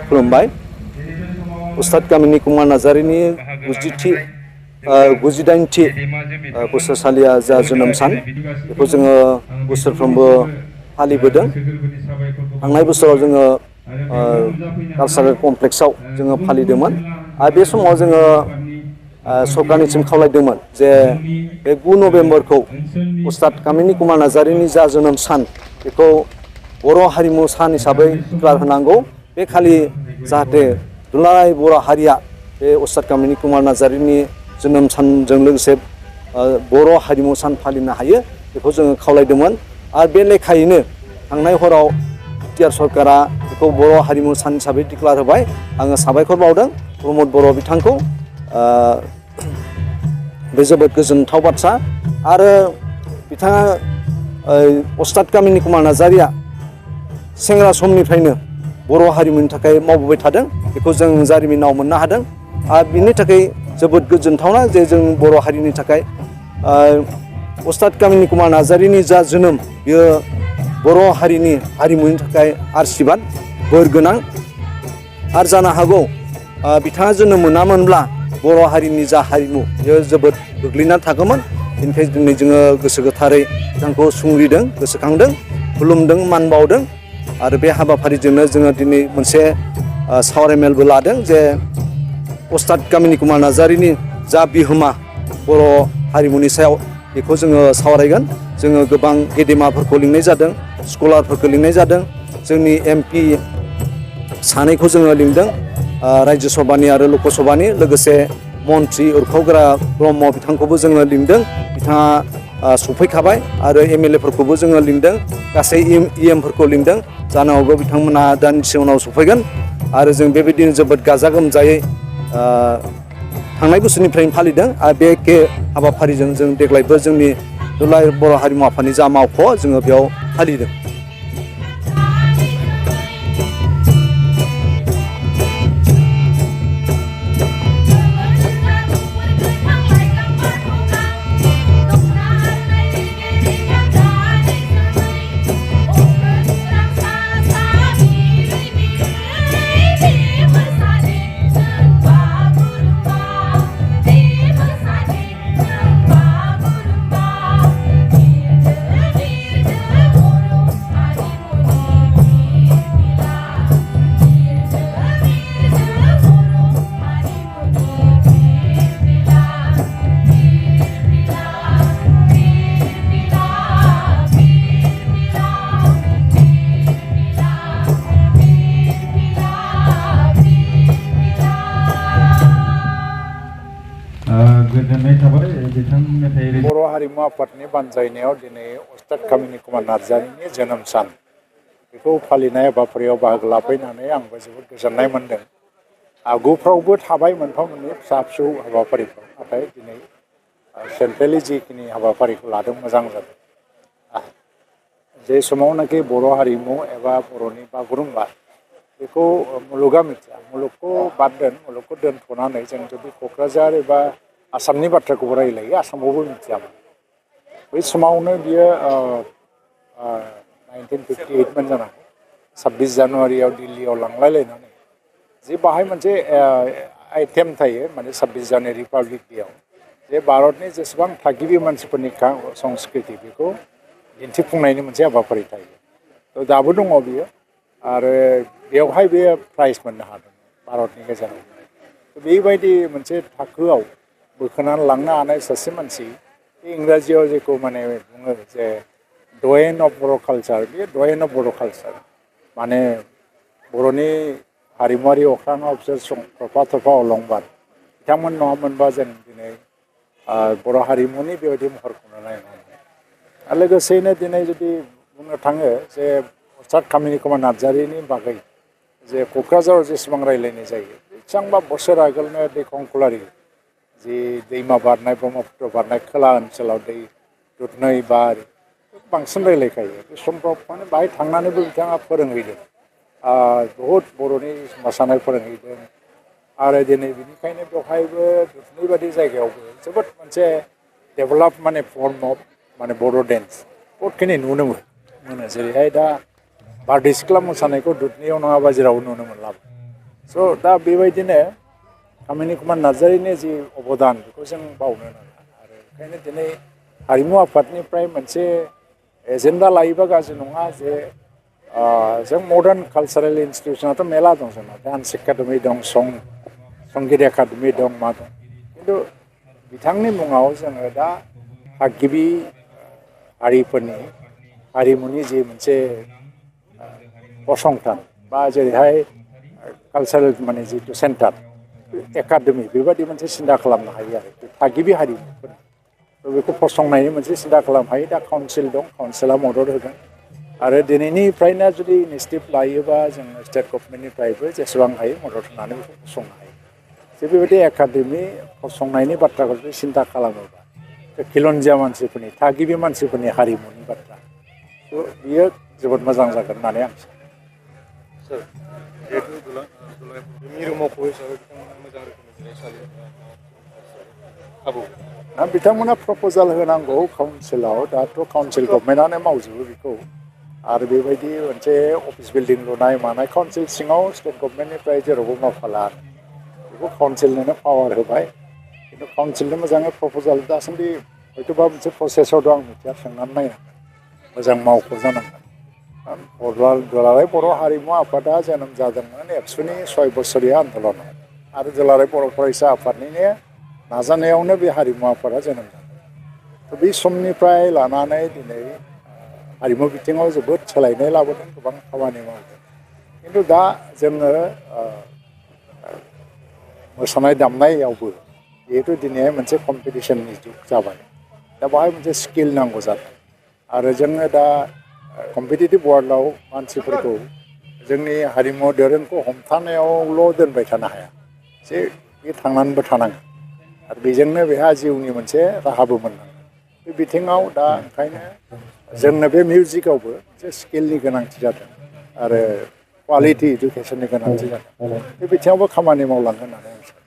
खुलुमबाय उस्ताद कामिनी कुमार नार्जारीनि 98थि बोसोरसालिया जा जोनोम सान बेखौ जोङो बोसोरफ्रोमबो फालिबोदों। थांनाय बोसोराव जोङो कालचारेल कमप्लेक्सआव जोङो फालिदोंमोन आरो बे समाव जोङो सरकारनिसिम खावलायदोंमोन जे बे 9 नभेम्बरखौ उस्ताद कामिनी कुमार नार्जारीनि जा जोनोम सान बेखौ बर' हारिमु सान हिसाबै डिक्लार होनांगौ। बे खालि जाहाथे दुलाराय बर' हारिया बे उस्ताद कामिनी कुमार नार्जारीनि जोनोम सानजों लोगोसे बर' हारिमु सान फालिनो हायो बेखौ जोङो खावलायदोंमोन आरो बे लेखायैनो थांनाय हराव बिटिआर सरकारा बेखौ बर' हारिमु सान हिसाबै डिक्लार होबाय। आङो साबायखर बावदों प्रमद बर' बिथांखौ। बे जोबोद गोजोनथाव बाथ्रा आरो बिथाङा उस्ताद कामिनी कुमार नार्जारीया सेंग्रा समनिफ्रायनो बर' हारिमुनि थाखाय मावबोबाय थादों बेखौ जों जारिमिनाव मोननो हादों आरो बिनि थाखाय जोबोद गोजोनथावना जे जों बर' हारिनि थाखाय उस्ताद कामिनी कुमार नार्जारीनि जा जोनोम बियो बर' हारिनि हारिमुनि थाखाय आशीर्बाद बोर गोनां आरो जानो हागौ बिथाङा जोनोम मोनामोनब्ला बर' हारिनि जा हारिमु बियो जोबोद गोग्लैना थागौमोन। बेनिखायनो दिनै जोङो गोसो गोथारै बिथांखौ सुंग्रिदों, गोसोखांदों, खुलुमदों, मान बावदों आरो बे हाबाफारिजोंनो जोङो दिनै मोनसे सावरायमेलबो लादों जे उस्ताद कामिनी कुमार नार्जारीनि जा बिहोमा बर' हारिमुनि सायाव बेखौ जोङो सावरायगोन। जोङो गोबां गेदेमाफोरखौ लिंनाय जादों, स्कलारफोरखौ लिंनाय जादों, जोंनि एमपि सानैखौ जोङो लिंदों, रायजो सभानि आरो लकसभानि, लोगोसे मन्त्रि उरखावग्रा ब्रह्म बिथांखौबो जोङो लिंदों। बिथाङा सफैखाबाय आरो एमएलएफोरखौबो जोङो लिंदों, गासै इएमफोरखौ लिंदों। जानो हागौ बिथांमोना दानसे उनाव सफैगोन आरो जों बेबायदिनो जोबोद गाजा गोमजायै थांनाय बोसोरनिफ्रायनो फालिदों आरो बे एखे हाबाफारिजों जों देग्लायबो जोंनि दुलाराय बर' हारिमु आफादनि जा मावख' जोङो बेयाव फालिदों। बर' हारिमु आफादनि बानजायनायाव दिनै उस्ताद कामिनी कुमार नार्जारीनि जोनोम सान बेखौ फालिनाय हाबाफारियाव बाहागो लाफैनानै आंबो जोबोद गोजोननाय मोन्दों। आगुफ्रावबो थाबाय मोनफा मोननै फिसा फिसौ हाबाफारिफोर, नाथाय दिनै सेन्ट्रेलि जिखिनि हाबाफारिखौ लादों मोजां जादों। जे समावनाखि बर' हारिमु एबा बर'नि बागुरुम्बा बेखौ मुलुगा मिथिया, मुलुगखौ बाद दोन, मुलुगखौ दोनथ'नानै जों जुदि क'क्राझार एबा आसामनि बाथ्राखौबो रायलायो, आसामावबो मिथियामोन। बै समावनो बियो 1958 मोन जानांगौ, 26 जानुवारियाव दिल्लीयाव लांलायलायनानै जे बाहाय मोनसे आइटेम थायो, माने 26 जानुवारि रिपाब्लिक डेआव जे भारतनि जेसेबां थागिबि मानसिफोरनि संस्कृति बेखौ दिन्थिफुंनायनि मोनसे हाबाफारि थायो। थ' दाबो दङ बियो आरो बेवहाय बे प्राइज मोननो हादों भारतनि गेजेराव। बेबायदि मोनसे थाखोआव बोखोनानै लांनो हानाय सासे मानसि, इंराजियाव जेखौ माने बुङो जे डयेन अफ बर' कालचार, बे डयेन अफ बर' कालचार माने बर'नि हारिमुवारि अख्राङाव बिसोर थरफा थरफा अलंबार, बिथांमोन नङामोनबा जों दिनै बर' हारिमुनि बेबायदि महरखौनो नायनो हायो। आरो लोगोसेयैनो दिनै जुदि बुंनो थाङो जे उस्ताद कामिनी कुमार नार्जारीनि बागै जे क'क्राझाराव जेसेबां रायलायनाय जायो, बेसेबांबा बोसोर आगोलनो दैखंखलारि जि दैमा बारनाय, ब्रह्मपुत्र बारनाय खोला ओनसोलाव दै दुधनৈ बार बांसिन रायलायखायो। बे समफ्राव माने बाहाय थांनानैबो बिथाङा फोरोंहैदों, बहुद बर'नि मोसानाय फोरोंहैदों आरो दिनै बेनिखायनो बेवहायबो दुधनৈ बायदि जायगायावबो जोबोद मोनसे डेभेलप माने फर्म अफ माने बर' डेन्स बहुदखिनि नुनो मोनो। जेरैहाय दा बारदै सिख्ला मोसानायखौ दुधनियाव नङाबा जेरावबो नुनो मोनला स' दा बेबायदिनो कामिनि कुमार नार्जारिनि जि अबदान बेखौ जों बावनो नाङा आरो ओंखायनो दिनै हारिमु आफादनिफ्राय मोनसे एजेन्डा लायोबा गाज्रि नङा जे जों मडार्न कालसारेल इन्सटिटिउसनाथ' मेला दं जोंना डान्स एकाडेमि दं संगीत एकाडेमि दं मा दं खिन्थु बिथांनि मुङाव जोङो दा थागिबि हारिफोरनि हारिमुनि जि मोनसे फसंथान बा जेरैहाय कालसारेल माने जितु सेन्टार एकाडेमि बेबायदि मोनसे सिन्था खालामनो हायो आरो थागिबि हारिमुफोर बेखौ फसंनायनि मोनसे सिन्था खालामनो हायो दा काउन्सिल दं काउन्सिला मदद होगोन आरो दिनैनिफ्रायनो जुदि इनिसियेटिभ लायोबा जों स्टेट गभर्नमेन्टनिफ्रायबो जेसेबां हायो मदद होनानै बेखौ फसंनो हायो जे बेबायदि एकाडेमि फसंनायनि बाथ्राखौ जुदि सिन्था खालामोबा खिलन्जिया मानसिफोरनि थागिबि मानसिफोरनि हारिमुनि बाथ्रा थ' बियो जोबोद मोजां जागोन होननानै आं सानो सार जिहेतु मिरु मावख' हिसाबै बिथांमोना मोजां रोखोमनि जिरायसालि खाबु दा बिथांमोना प्रप'जाल होनांगौ काउन्सिलाव दाथ' काउन्सिल गभर्नमेन्टआनो मावजोबो बेखौ आरो बेबायदि मोनसे अफिस बिल्डिं लुनाय मानाय काउन्सिल सिङाव स्टेट गभर्नमेन्टनिफ्राय जेरावबो मावफाला आरो बेखौ काउन्सिलनोनो पावार होबाय खिन्थु काउन्सिलनो मोजाङै प्रप'जाल दासान्दि हयथ'बा मोनसे प्रसेसआव दं आं मिथिया सोंनानै नायनांगोन मोजां मावख' जानांगोन दुलाराय बर' हारिमु आफादा जोनोम जादोंमोन एबसुनि 6 बोसोरिया आन्दलनाव आरो दुलाराय बर' फरायसा आफादनिनो नाजानायावनो बे हारिमु आफादा जोनोम जादों थ' बे समनिफ्राय लानानै दिनै हारिमु बिथिङाव जोबोद सोलायनाय लाबोदों गोबां खामानि मावदों खिन्थु दा जोङो मोसानाय दामनायावबो जिहेतु दिनैहाय मोनसे कम्पिटिसननि जुग जाबाय दा बाहाय मोनसे स्किल नांगौ जादों आरो जोङो दा कम्पिटिटिभ वार्ल्डआव मानसिफोरखौ जोंनि हारिमु दोरोंखौ हमथानायावल' दोनबाय थानो हाया जे बे थांनानैबो थानांगोन आरो बेजोंनो बेहा जिउनि मोनसे राहाबो मोननांगोन बे बिथिङाव दा ओंखायनो जोंनो बे मिउजिकआवबो मोनसे स्किलनि गोनांथि जादों आरो क्वालिटि इडुकेसननि गोनांथि जादों बे बिथिङावबो खामानि मावलांगोन होननानै आं सानो